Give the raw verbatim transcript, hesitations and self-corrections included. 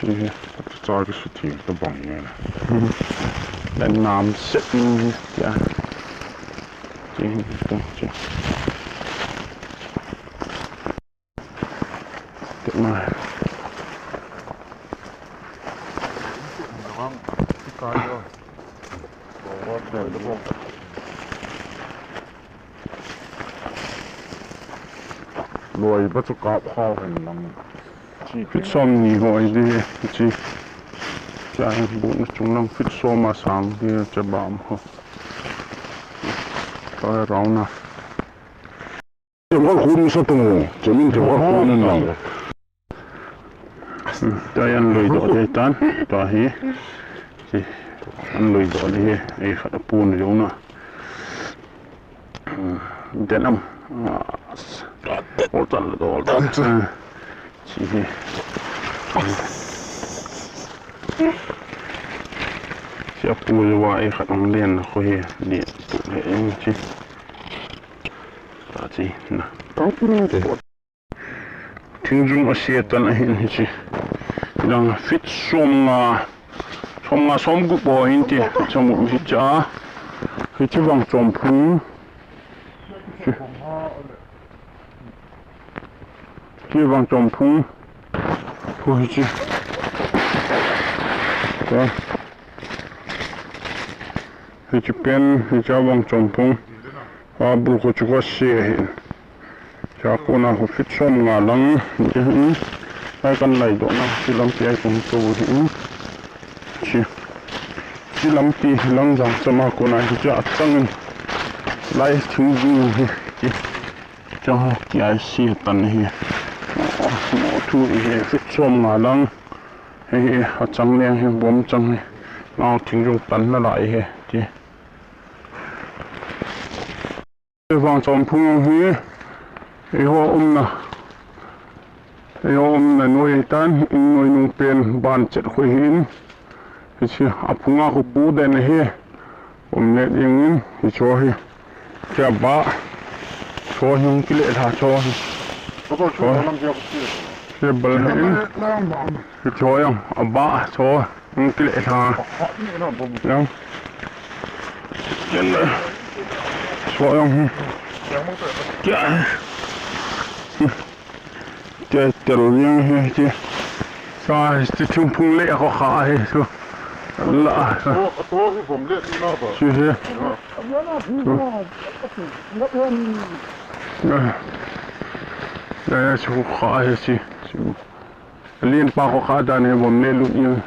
Hiche hi, achu cha kisutheng tabang nge. Len nam set in hi tia. Hiche hi, hiche. Tia. Loi ba chu kap khau hen lang. Feet som ni ho ahi di, chi. Cha bu na chung lang feet som a sang di, cha bam ho. Ka round na. Tem ka khun sa tu, chemin tem ka khun na. Tua hi an lui doh ding tan, tua hi. Chi, an lui doh ding hi, ei khat a pun jong na. Den am. Ah, ol tan, ol tan. Ah, chi hi. Chi a pu jong va ei khat ang len na khu hi, ni tu he eng chi. Ta chi na. Thingjung a se tan ahin hiche. Lang feet som nga, som nga som gup bou hin ti, chang um hiche a. Hiche vang chom phung. Hiche vang chom phung. Khu hiche. Hiche pen, hiche vang chom phung. A bul khu chu ka se ahi. Cha kona khu feet som nga lang, hiche hi. Ai kan lai doh na, chi lampi ai kong to hi. Chi, chi lampi lang jang chama kona hiche a chang in. Lai thingjung hi, chi. Chang hi, ti ai se tan hi. Mo thu hi, feet som nga lang. Hi, hi, a chang leng hi, bom chang hi. Nau thingjung tan na lai hi, ti. Vang chom phung hi, eiho umna, eiho umna noi tan, in noi nung pen ban chet khu hin, hiche a phunga khu pu den hi, um le ding in, hiche hi, kia ba, cho hi hung kile tha cho hi, cho, kia bal hi in. Hiche jong, aba, cho, hung kile tha. Jong. Ken, cho jong hi. Kia. Kia tel jong hi, chi. Sa, chi thingphung le ko kha hi, so. La. Chi hi. Ya, ya, chu kha hi, chi. Chu. Len pa ko kha dan hi vom le lut jong.